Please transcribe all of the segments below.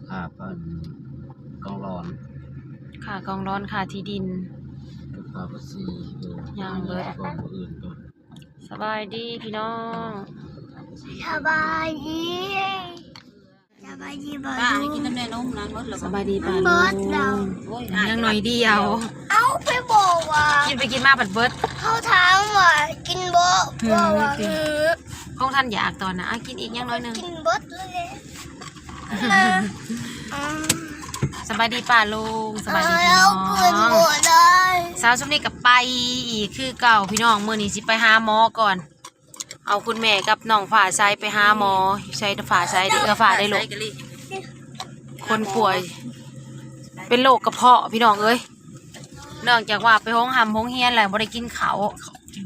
ຄ່າ ອັນ ກອງຫຼອນ ຄ່າກອງຫຼອນ ຄ່າທີ່ດິນ ຄ່າພາສີ ເອີ ຍັງເບິດ ຂອງຜູ້ອື່ນກ່ອນ. ສະບາຍດີພີ່ນ້ອງ ສະບາຍດີ ສະບາຍດີປ້າລຸງ ກິນນ້ຳແນ່ນົມນະ ໝົດແລ້ວ ສະບາຍດີປ້າລຸງ ເບິດແລ້ວ ໂອ້ຍ ຍັງໜ້ອຍດຽວ ເອົາ ໄປບອກວ່າ ກິນໄປກິນມາບັດເບິດ ເຂົາຖາມວ່າກິນບໍ່ ເວົ້າວ່າ ເອີ ຄົງທັນຢາກຕອນນະ ອາ ກິນອີກຢ່າງໜ້ອຍໜຶ່ງ ກິນເບິດເລີຍ. ສະບາຍດີປ້າລຸງ ສະບາຍດີພີ່ນ້ອງ ສາວຊຸມນີ້ກໍໄປອີກຄືເກົ່າພີ່ນ້ອງ ມື້ນີ້ຊິໄປຫາໝໍກ່ອນ ເອົາຄຸນແມ່ກັບນ້ອງຟ້າໃສໄປຫາໝໍ ຢູ່ໃສຟ້າໃສເດ້ ເອື້ອຟ້າໄດ້ລູກ ຄົນປ່ວຍເປັນໂລກກະເພາະພີ່ນ້ອງເອີຍ ເນື່ອງຈາກວ່າໄປໂຮງຮ່ຳໂຮງຮຽນແລ້ວບໍ່ໄດ້ກິນເຂົ້າ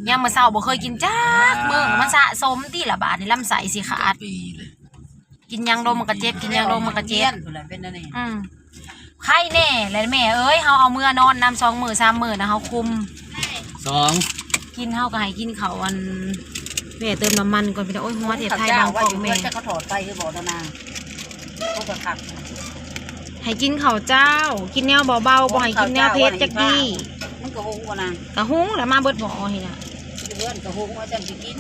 ຍາມມື້ເຊົ້າບໍ່ເຄີຍກິນຈັກມື້ ມັນສະສົມຕິລະບາດນີ້ ລຳໄສ້ຊິຂາດ ກິນຫຍັງລົງມັນກະເຈັບ ກິນຫຍັງລົງມັນກະເຈັບ ອືມ ໄຄແນ່ແຫຼະແມ່ເອີຍ ເຮົາເອົາເມືອນອນນຳສອງມື້ສາມມື້ນະ ເຮົາຄຸມ ສອງ ກິນ ເຮົາກໍໃຫ້ກິນເຂົ້າ ອັນ ແມ່ເຕີມນ້ຳມັນກ່ອນ ພີ່ນ້ອງ ໂອ້ຍ ຫົວແທບໄທບາງກ້ອງແມ່ ເຂົາທອດໄປຄືບໍ່ນາງ ເຂົາກໍຄັກ ໃຫ້ກິນເຂົ້າເຈົ້າ ກິນແນວເບົາໆ ບໍ່ໃຫ້ກິນແນວເຜັດຈັກດີ້ ມັນກໍຫຸງບໍ່ນາງ ກະຫຸງແຫຼະ ມາເບິດໝໍນີ້ນະ ຢູ່ເຮືອນກໍຫຸງວ່າຊັ້ນຊິກິນ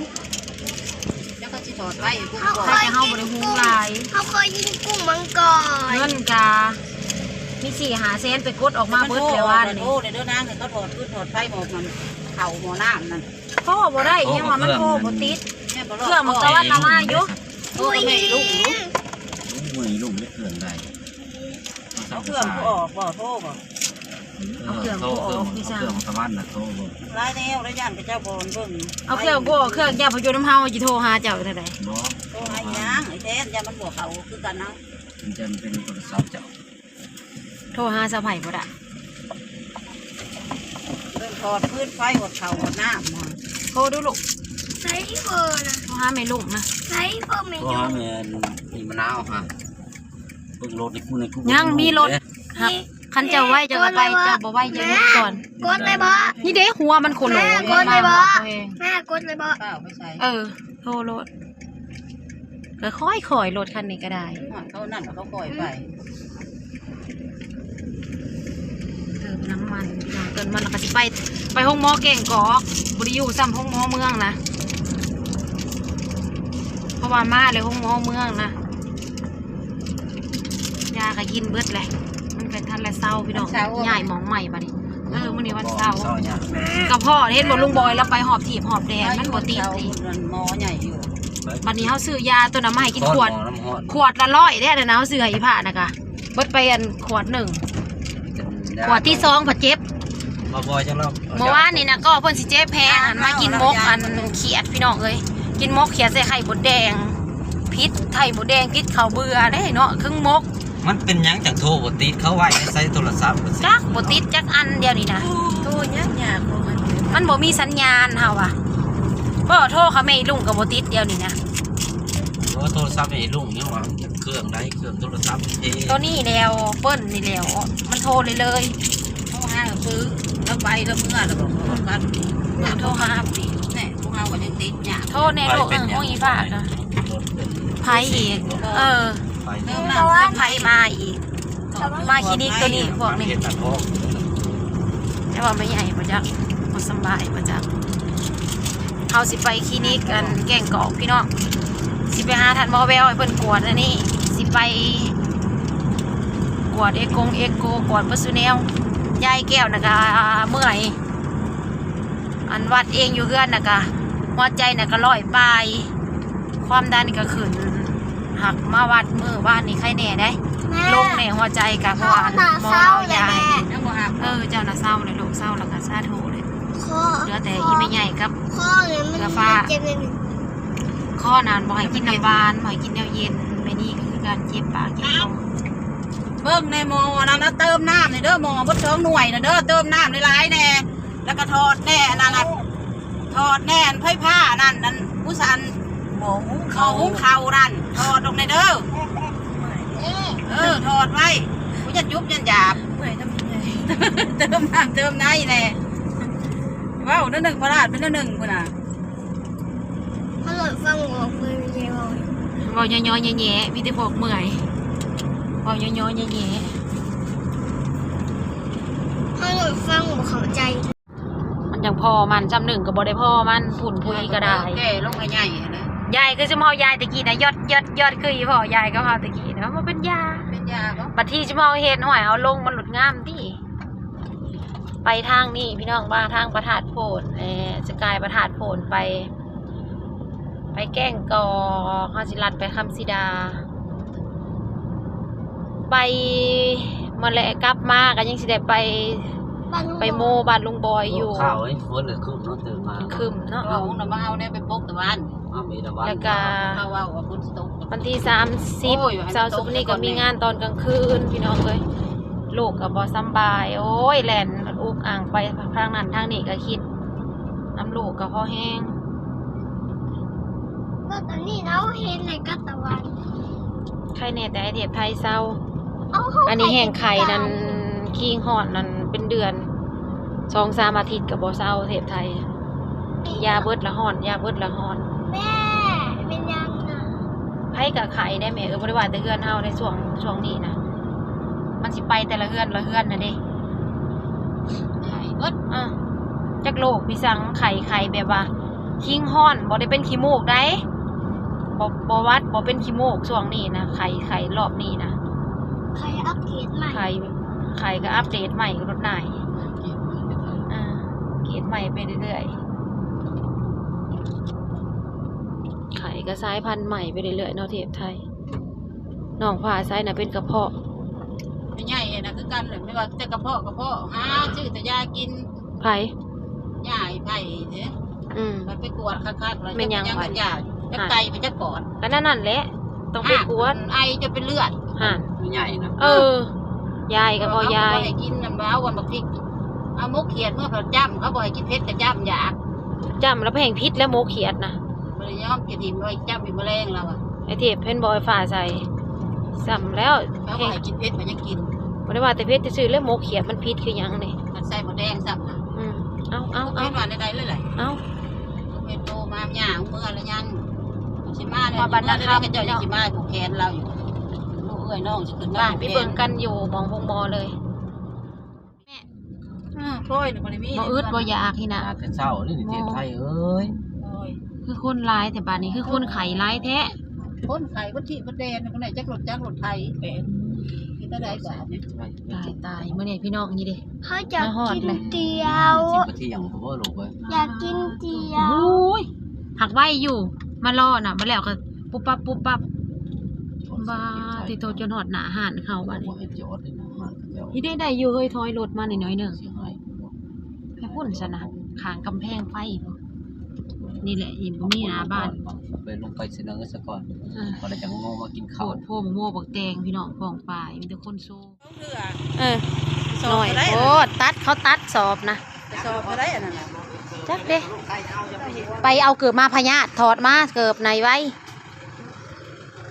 ຈັກເຂົາຊິທອດໄວ້ ກຸ້ງທອດ ແຕ່ເຮົາບໍ່ໄດ້ຫຸງຫຼາຍ ເຮົາເຄີຍກິນກຸ້ງມັງກອນ ເງິນກະມີສີ່ຫ້າແສນ ໄປກົດອອກມາເບິດແລ້ວວານນີ້ ໂທເດີນາງ ໃຫ້ເຂົາທອດຟືນທອດໄຟ ໝໍ້ເຂົ້າໝໍ້ນ້ຳນັ້ນ ໂທບໍ່ໄດ້ ຍັງວ່າມັນໂທບໍ່ຕິດ ເຄື່ອງມັນກະວັນລະມາຢູ່ ໂທກັບແມ່ລູກ ເມື່ອຍລູກເຮັດເຄື່ອງໄດ້ ເອົາເຄື່ອງບໍ່ອອກບໍ່ ໂທບໍ່ ເອີ ເອົາເຄື່ອງບໍ່ອອກ ເຄື່ອງ ເຄື່ອງສະຫວັນນະ ໂທບໍ່ ຫຼາຍແນວ ລະຢ້ານເຂົາເຈົ້າບໍ່ເບິ່ງ ເອົາເຄື່ອງບໍ່ອອກ ເຄື່ອງເຈົ້າຢູ່ນຳເຮົາ ຊິໂທຫາເຈົ້າຈັ່ງໃດ ບໍ່ ໂທຫາອີຫຍັງ ໄອ້ແທນ ຢ້ານມັນບໍ່ເຂົ້າຄືກັນເນາະ ມັນຈະເປັນໂທລະສັບເຈົ້າ ໂທຫາສາວໃຜບໍ່ໄດ້ ເລື່ອງທອດຟືນໄຟ ຫອດເຂົ້າຫອດນ້ຳ ໂທດູລູກ ໃສເບີນະ ໂທຫາແມ່ລຸງນະ ໃສເບີແມ່ ໂທຫາແມ່ອີ່ມະນາວຫາ ເບິ່ງລົດໃນກູໃນກູ ຍັງມີລົດ ຄັນເຈົ້າໄວເຈົ້າກໍໄປ ເຈົ້າບໍ່ໄວເຈົ້າຢຸດກ່ອນ ກົດໄດ້ບໍ່ ນີ້ເດ້ ຫົວມັນໂຄໂລ ແມ່ກົດໄດ້ບໍ່ ແມ່ກົດໄດ້ບໍ່ ເອີ ໂທໂລດ ກໍຄ່ອຍໆ ລົດຄັນນີ້ກໍໄດ້ ຮອດເຂົານັ້ນເຂົາຄ່ອຍໄປ ເຕີມນ້ຳມັນ ເຕີມນ້ຳມັນ ແລ້ວກໍຊິໄປ ໄປໂຮງໝໍແກ້ງກອກ ບໍ່ໄດ້ຢູ່ຊ້ຳໂຮງໝໍເມືອງນະ ເພາະວ່າມາແລ້ວໂຮງໝໍເມືອງນະ ຢາກໍກິນເບິດແຫຼະ ມັນກໍທັນລະເຊົາພີ່ນ້ອງ ວັນເສົາ ຍ້າຍໝ່ອງໃໝ່ບາດນີ້ ເອີ ມື້ນີ້ວັນເສົາ ກະເພາະ ເຫັນບໍ່ ລຸງບອຍລາວໄປຮອບທີບຮອບແດນ ມັນບໍ່ຕິດນີ້ ໝໍໃຫຍ່ຢູ່ ບາດນີ້ເຮົາຊື້ຢາຕົວນັ້ນມາໃຫ້ກິນຂວດ ຂວດລະຮ້ອຍເດ້ ອັນນັ້ນເຮົາຊື້ໃຫ້ອີ່ພ້ານະກະ ເບິດໄປອັນຂວດໜຶ່ງ ຂວດທີສອງພັດເຈັບ ມາບໍ່ຈັ່ງເນາະ ເມື່ອວານນີ້ນະກໍເພິ່ນຊິເຈັບແຮງ ອັນມາກິນໝົກອັນຂຽດພີ່ນ້ອງເອີຍ ກິນໝົກຂຽດໃສ່ໄຂ່ມົດແດງ ພິດໄຂ່ມົດແດງ ພິດເຂົ້າເບືອເດ້ເນາະ ເຄິ່ງໝົກ ມັນເປັນຫຍັງຈັ່ງໂທບໍ່ຕິດ ເຂົາໄວ້ໃນໃສໂທລະສັບ ຈັກບໍ່ຕິດຈັກອັນດຽວນີ້ນະ ໂທຍາກໆ ຂອງມັນ ມັນບໍ່ມີສັນຍານເຮົາວ່າ ບໍ່ໂທຫາແມ່ອີລຸງກໍບໍ່ຕິດດຽວນີ້ນະ ໂອ້ ໂທລະສັບແມ່ອີລຸງຍັງວ່າ ເຄື່ອງໃດ ເຄື່ອງໂທລະສັບເອ ໂຕນີ້ແລ້ວ ເປີ້ນນີ້ແລ້ວ ມັນໂທເລີຍໆ ໂທຫາປຶ ລາວໄປລາວເມືອລະບອກກັນ ໂທຫາປຶ ແນ່ ພວກເຮົາກໍຍັງຕິດຍາກ ໂທແນ່ລູກເອີຍ ຂອງອີ່ຟ້າກໍ ໃຜອີກ ເອີ ໃຜມາອີກ ມາຄລີນິກໂຕນີ້ ພວກນີ້ ແຕ່ວ່າແມ່ໃຫຍ່ບໍ່ຈັກ ບໍ່ສຳບາຍບໍ່ຈັກ ເຮົາຊິໄປຄລີນິກອັນແກ້ງກອກພີ່ນ້ອງ ຊິໄປຫາທ່ານໝໍແວວໃຫ້ເພິ່ນກວດອັນນີ້ ຊິໄປກວດເອກົງເອໂກ ກວດເບິດສູ່ແນວ ຍາຍແກ້ວນະກະເມື່ອຍ ອັນວັດເອງຢູ່ເຮືອນນະກະ ຫົວໃຈນະກະຮ້ອຍປາຍ ຄວາມດັນກໍຂຶ້ນ ຫາກມາວັດມື້ວານນີ້ໄຄແນ່ໄດ໋ ແມ່ ລົງແນ່ຫົວໃຈກະ ເພາະວ່າອັນໝໍເອົາຢາໃຫ້ກິນ ຍັງບໍ່ຮັບ ເອີ ເຈົ້ານະເຊົາແລ້ວລູກ ເຊົາແລ້ວກະສາທຸເລີຍ ເຫຼືອແຕ່ອີ່ແມ່ໃຫຍ່ກັບເອື້ອຟ້າ ຄໍນັ້ນບໍ່ໃຫ້ກິນນ້ຳຫວານ ບໍ່ໃຫ້ກິນແນວເຢັນ ແມ່ນີ້ກໍຄືກັນ ເຈັບປາກເຈັບຄໍ ເບິ່ງແນ່ໝໍນັ້ນນະ ເຕີມນ້ຳແນ່ເດີ ໝໍເບິດສອງໜ່ວຍນະເດີ ເຕີມນ້ຳຫຼາຍໆແນ່ ແລ້ວກໍຖອດແນ່ອັນນັ້ນນະ ຖອດແນ່ອັນໄຟຟ້າອັນນັ້ນ ອັນຜູ້ສັນ ໝໍຫຸງເຂົ້າ ໝໍຫຸງເຂົ້ານັ້ນ ຖອດອອກແນ່ເດີ ເອີ ຖອດໄວ້ ບໍ່ຢ້ານຈຸບຢ້ານຢາບ ເຕີມນ້ຳເຕີມໃນແນ່ ເວົ້າແນວໜຶ່ງ ພະລາດເປັນແນວໜຶ່ງພຸ້ນນະ ພະລາດຟັງອອກເລີຍ ເວົ້າ ເວົ້າຍໍໆແຍ່ໆ ມີແຕ່ພວກເມື່ອຍ ເ ເອົາຍໍໆແຍ່ໆ ເຮົາຍັງຟັງບໍ່ເຂົ້າໃຈ ມັນຈັ່ງພໍມັນ ຈຳໜຶ່ງກໍບໍ່ໄດ້ພໍມັນ ພຸ້ນພຸ້ຍກໍໄດ້ ແກ່ລົງໃຫ້ໃຫຍ່ຫັ້ນນະ ໃຫຍ່ຄືຊຸມເຮົາຢາຍແຕ່ກີ້ນະ ຢອດໆໆ ຄືອີພໍ່ຢາຍກັບເຮົາແຕ່ກີ້ນະ ມັນເປັນຢາ ເປັນຢາບໍ່ ບັດທີຊຸມເຮົາເຮັດ ຫ້ວຍ ເອົາລົງມັນຫຼຸດງາມຕິ. ໄປທາງນີ້ພີ່ນ້ອງ ມາທາງພະທາດໂພນ ແລະ ຈະກາຍພະທາດໂພນໄປ ໄປແກ້ງກອກ ເຮົາຊິລັດໄປຄຳສີດາ ໄປມາແລະ ກັບມາກໍຍັງຊິໄດ້ໄປ ບ້ານລຸງ ໄປໂມ ບອຍ ບ້ານລຸງບອຍຢູ່ ໂອ້ ຂາວ ເອີຍ ຝົນເລີຍຄຶ້ມເນາະ ຕື່ນມາຄຶ້ມເນາະ ເອົານະ ມາເອົາແນວໄປປົກຕະວັນ ອ້າວ ມີຕະວັນ ແລ້ວກະ ເຂົາເວົ້າວ່າຝົນຊິຕົກ ວັນທີສາມສິບ ໂອ້ຍ ເຊົ້າສຸກນີ້ກໍມີງານຕອນກາງຄືນ ພີ່ນ້ອງເອີຍ ລູກກໍບໍ່ສຳບາຍ ໂອ້ຍ ແລ່ນອຸກອັ່ງໄປທາງນັ້ນທາງນີ້ ກໍຄິດນຳລູກກໍພໍແຮງ ກໍຕອນນີ້ເນາະ ເຫັນໃນກັດຕະວັນ ໄຄແນ່ແຕ່ໄອເທບໄທເຊົາ ເອົາ ອັນນີ້ແຮງໄຄນັ້ນ ຄິງຮອດນັ້ນເປັນເດືອນ ສອງສາມອາທິດກໍບໍ່ເຊົາ ເທບໄທ ຢາເບິດລະຮ້ອນ ຢາເບິດລະຮ້ອນ ແມ່ ເປັນຫຍັງນະ ໃຜກໍໄຂ້ໄດ໋ແມ່ເອີຍ ບໍ່ໄດ້ວ່າແຕ່ເຮືອນເຮົາໃດ໋ ຊ່ວງ ຊ່ວງນີ້ນະ ມັນຊິໄປແຕ່ລະເຮືອນລະເຮືອນຫັ້ນເດ້ ໄຂ້ເບິດ ເອີ ຈັກໂລກພິສັງ ໄຂ້ ໄຂ້ແບບວ່າ ຄິງຮອດ ບໍ່ໄດ້ເປັນຂີ້ມູກໃດ໋ ບໍ່ ບໍ່ຫວັດ ບໍ່ເປັນຂີ້ມູກຊ່ວງນີ້ນະ ໄຂ້ ໄຂ້ລອບນີ້ນະ ໄຂ້ອັບເກຣດໃໝ່ ໄຂ້ ໄຂ້ກໍອັບເດດໃໝ່ລົດນາຍ ເກຣດໃໝ່ໄປເລື້ອຍໆ ເອີ ເກຣດໃໝ່ໄປເລື້ອຍໆ ໄຂ້ກໍສາຍພັນໃໝ່ໄປເລື້ອຍໆເນາະ ເທບໄທ ນ້ອງຟ້າໃສນະເປັນກະເພາະ ແມ່ໃຫຍ່ນະຄືກັນແຫຼະ ແມ່ນວ່າແຕ່ກະເພາະ ກະເພາະ ຫາຊື້ແຕ່ຢາກິນ ໃຜ ຍາຍໃຜເດ້ ອືມ ມັນໄປກວດຄັກໆ ແລ້ວ ແມ່ນຫຍັງ ຈັກ ຫຍັງ ໄປ ກັນຢາ ຈັກ ຫາ ໄຕໄປຈັກປອດ ກໍນັ້ນ ນັ້ນແຫຼະ ຕ້ອງໄປກວດ ຫາກ ໄອຈົນເປັນເລືອດ ຫາ ແມ່ໃຫຍ່ນະ ເອີ ຢາຍກໍພໍຢາຍ ເຂົາບໍ່ໃຫ້ກິນນັ້ນ ວ່າເອົາອັນບັກພິກ ເອົາໝົກຂຽດເມືອເຂົາຈ້ຳ ເຂົາບໍ່ໃຫ້ກິນເຜັດກໍຈ້ຳຢາກ ຈ້ຳແລ້ວແພງພິດແລ້ວໝົກຂຽດນະ ບໍ່ໄດ້ຍອມ ຈະຖິ້ມໄວ້ຈ້ຳເປັນມະແລງແລ້ວອະ ໄອເທບເຫັນບໍ່ ໄອ້ຟ້າໃສ ຊ້ຳແລ້ວ ເຂົາບໍ່ໃຫ້ກິນເຜັດກໍຍັງກິນ ບໍ່ໄດ້ວ່າແຕ່ເຜັດຊື່ໆ ແລ້ວໝົກຂຽດມັນຜິດຄືຫຍັງນີ້ ມັນໃສ່ໝົດແດງຊ້ຳນະ ອືມ ເອົາ ເອົາ ເອົາ ເຫັນວ່າໃດໆເລີຍແຫຼະ ເອົາ ເຫັນໂຕມາຫຍ້າເມືອແລ້ວຍັງ ຊິມາແລ້ວ ມາບັດນາຄຳ ເຂົາເຈົ້າຍັງຊິມາຜູກແຂນລາວຢູ່ ລູກເອື້ອຍນ້ອງຊິຂຶ້ນມາ ໄປ ໄປເບິ່ງກັນຢູ່ໝ່ອງໂຮງໝໍເລີຍ ແມ່ ເອີ ພອຍນະບໍ່ໄດ້ມີ ບໍ່ອຶດບໍ່ຢາກນີ້ນະ ມາແຕ່ເຊົ້ານີ້ ເທບໄທເອີຍ ໂອ້ຍ ຄືຄົນຫຼາຍແທ້ບາດນີ້ ຄືຄົນໄຂ້ຫຼາຍແທ້ ຄົນໄຂ້ ຄົນທີ່ຄົນແດນ ຄົນໃດຈັກລົດຈັກລົດໄຖ ເປັນ ເປັນແນວໃດບາດນີ້ ຕາຍໆ ມື້ນີ້ພີ່ນ້ອງນີ້ເດ້ ເຮົາຢາກກິນຕຽວ ຊິໄປທ່ຽງບໍ່ລູກເອີຍ ຢາກກິນຕຽວ ໂອ້ຍ ຫາກໄວຢູ່ ມາລໍນະ ມາແລ້ວກໍປຸບປັບ ປຸບປັບ ບາດຕິໂທ ຈົນຮອດໜ້າຮ້ານເຂົາບາດນີ້ ນີ້ໄດ້ ໄດ້ຢູ່ເຮີ້ຍ ຖອຍລົດມາໜ້ອຍໆໜຶ່ງ ໄປພຸ້ນຊັ້ນນະ ຂ້າງກຳແພງໄຟພຸ້ນ ນີ້ແຫຼະ ອີ່ ບໍ່ມີໜ້າບ້ານ ໄປລົງໄປສະເໜີຊະກ່ອນ ເອີ ກ່ອນແລ້ວຈັ່ງງໍມາກິນເຂົ້າ ໂພດໂພ ໝາກໂມ ບັກແຕງ ພີ່ນ້ອງ ປ້ອງປາຍ ມີແຕ່ຄົນໂຊ ເອີ ໜ້ອຍໂພດ ຕັດ ເຂົາຕັດສອບນະ ສອບເທົ່າໃດອັນນັ້ນ ຈັກເດ້ ໄປເອົາເກີບມາ ພະຍາດ ຖອດມາເກີບໃນໄວ້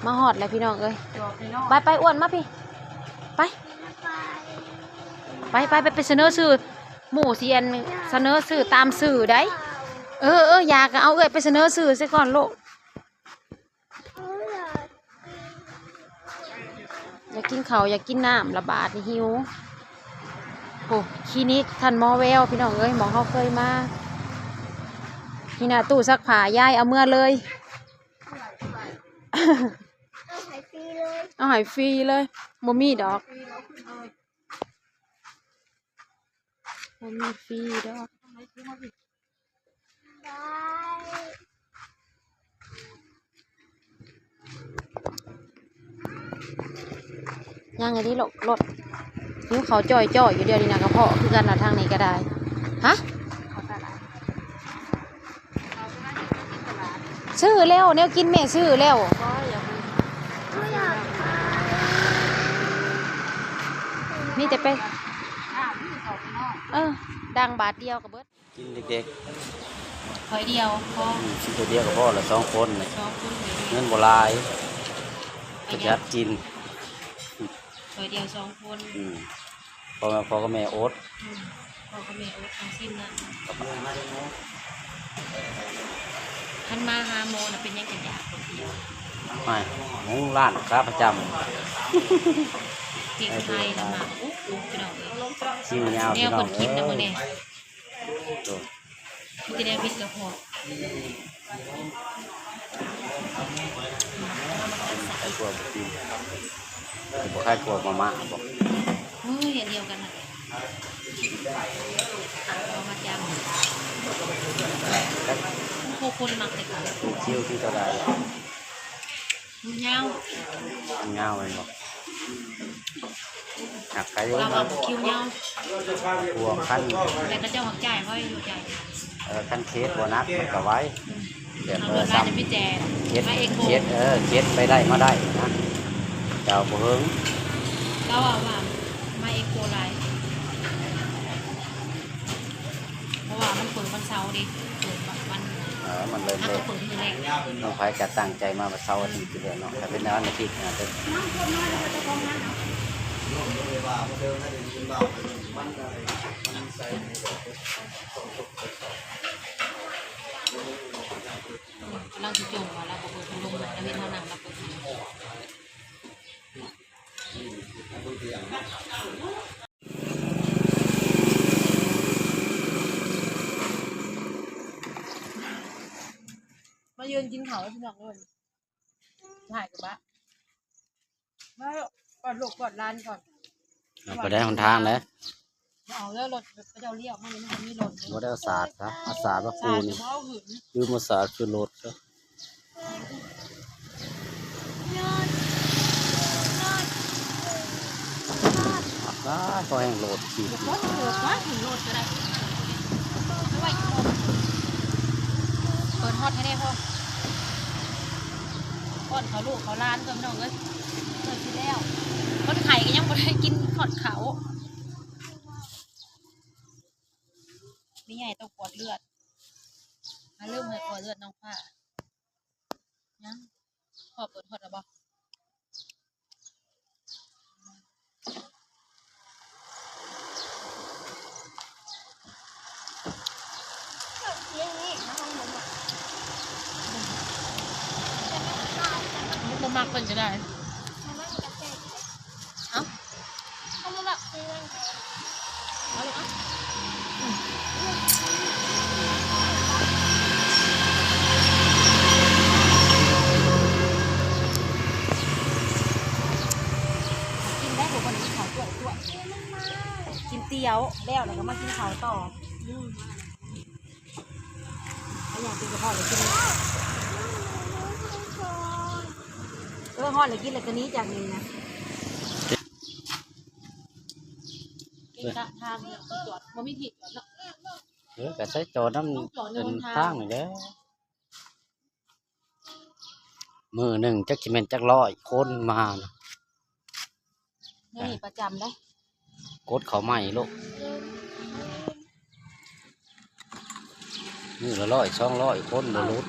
ມາຮອດແລ້ວພີ່ນ້ອງເອີຍ ໄປໆ ອ້ວນມາພີ້ ໄປ ໄປໆ ໄປ ໄປສະເໜີຊື່ ໝູ່ຊິອັນ ສະເໜີຊື່ຕາມຊື່ໃດ ເອີໆ ຢາກະເອົາເອື້ອຍໄປສະເໜີຊື່ຊະກ່ອນລູກ ຢາກກິນເຂົ້າ ຢາກກິນນ້ຳລະບາດນີ້ ຫິວ ໂອ້ ຄລີນິກທ່ານໝໍແວວ ພີ່ນ້ອງເອີຍ ໝ່ອງເຮົາເຄີຍມາ ນີ້ນະ ຕູ້ຊັກຜ້າ ຢາຍເອົາເມືອເລີຍ ເອົາໃຫ້ຟຣີເລີຍ ເອົາໃຫ້ຟຣີເລີຍ ບໍ່ມີດອກ ບໍ່ມີຟຣີດອກ ຍັງອັນນີ້ລົດ ຫິວເຂົ້າຈ່ອຍໆຢູ່ ດຽວນີ້ນະ ກະເພາະຄືກັນລະ ທາງນີ້ກະໄດ້ ຮະ ຊື້ແລ້ວ ແນວກິນແມ່ຊື້ແລ້ວ ມີແຕ່ໄປ ເອີ ດັງບາດດຽວກະເບິດ ກິນເດັກໆ ຖ້ວຍດຽວພໍ ອືມ ກິນຖ້ວຍດຽວກະພໍລະ ສອງຄົນ ສອງຄົນ ເງິນບໍ່ຫຼາຍ ປະຢັດກິນ ຖ້ວຍດຽວສອງຄົນ ອືມ ພໍ່ ພໍ່ກັບແມ່ອົດ ອືມ ພໍ່ກັບແມ່ອົດ ຕ້ອງຊີ້ນນະ ຄັນມາຫາໝໍນະ ເປັນຫຍັງກະຢາກຄົນດຽວ ໃຫ້ ໂອ້ ຮ້ານຂາປະຈຳ ເຈັບໄຂ້ລະມາ ໂອ້ ພີ່ນ້ອງເອີຍ ຄິວຍາວ ແນວເພິ່ນກິນນະມື້ນີ້ ມີແຕ່ແນວຜິດກະເພາະ ໃຄກວ່າບໍ່ກິນ ບໍ່ໃຄກວ່າມາມ່າບໍ? ໂອ້ຍ ອັນດຽວກັນນະ ເອົາມາຈຳ ຜູ້ຄົນມັກແຕ່ ຄິວທີເທົ່າໃດ? ຄິວຍາວ ຍາວແມ່ນບໍ່? ຫາກໄກຢູ່ ລາວວ່າຄິວຍາວ ພວກຄັນ ແຕ່ເຂົາເຈົ້າມັກຈ່າຍ ເຂົາຢູ່ຈ່າຍ ເອີ ຄັນເຄສບໍ່ໜັກມັນກະໄວ ອືມ ແບບ ເອີ ສ່ຳເຄສ ເຄສ ເອີ ເຄສໄປໄດ້ມາໄດ້ນະ ເຈົ້າບໍ່ເຫິງ ລາວວ່າ ວ່າມາເອັກໂກຫຼາຍ ເພາະວ່າມັນເປີດວັນເສົາເດ້ ເປີດວັນ ເອີ ມັນເລີ່ມ ຫາກ ເລີຍ ເປີດມື້ແລກ ນ້ອງໃຜກະຕັ້ງໃຈມາວັນເສົາອາທິດຢູ່ແລ້ວເນາະ ຖ້າເປັນວັນອາທິດນະ ກຳລັງຊິຈົ່ມວ່າລາວບໍ່ເປີດພັດລົມ ລາວເຫັນເຮົານັ່ງລາວເປີດ ມາຢືນກິນເຂົ້າ ພີ່ນ້ອງເອີຍ ຖ່າຍກັບບ້ານ ມາກ່ອນລູກກ່ອນຫຼານກ່ອນ ເອົາໄປໄດ້ຫົນທາງເດ້ ເອົາເດີ ລົດເຂົາເຈົ້າລ້ຽວມານີ້ ມັນບໍ່ມີລົດເດ້ ບໍ່ໄດ້ເອົາສາດຊະ ເອົາສາດມາປູນີ້ ລືມເອົາສາດຂຶ້ນລົດຊະ. ອ້າ ພໍແຮງໂຫຼດຂີດ ໂອ້ຍ ໂຫຼດວ່າ ໂຫຼດກໍໄດ້ ເປີດຮອດໃຫ້ແດ່ພໍ່ ປ້ອນເຂົ້າລູກເຂົ້າຫຼານກ່ອນ ພີ່ນ້ອງເອີຍ ເກືອບຊິແລ້ວ ຄົນໄຂ້ກໍຍັງບໍ່ໄດ້ກິນຮອດເຂົ້າ ແມ່ໃຫຍ່ຕ້ອງກວດເລືອດ ມາລືມໃຫ້ກວດເລືອດນ້ອງຟ້າ ຍັງ ພໍ່ເປີດຮອດແລ້ວບໍ່? ບໍ່ມັກເພິ່ນກໍໄດ້ ເອົ້າ ເອົາລູກເອົາ ກິນໄດ້ບໍ່? ບໍ່ໄດ້ກິນເຂົ້າ ກິນຕຽວແລ້ວ ແລ້ວກໍມາກິນເຂົ້າຕໍ່ ອືມ ອັນຫຍັງກິນກະເພາະແລ້ວກິນ ເອີ ຮ້ອນແລ້ວກິນແລ້ວກໍໜີຈາກນີ້ນະ. ເກະກະທາງ ເອີ ບໍ່ມີທີ່ຈອດເນາະ ເອີ ກະໃຊ້ຈອດນຳ ຕ້ອງຈອດໃນຫົນທາງ ເປັນທາງນີ້ແຫຼະ ມື້ໜຶ່ງຈັກຊິແມ່ນຈັກຮ້ອຍຄົນມານະ ນີ້ປະຈຳເດ້ ກົດເຂົ້າໃໝ່ໂລດ ມື້ລະຮ້ອຍສອງຮ້ອຍຄົນບໍ່ຫຼຸດ.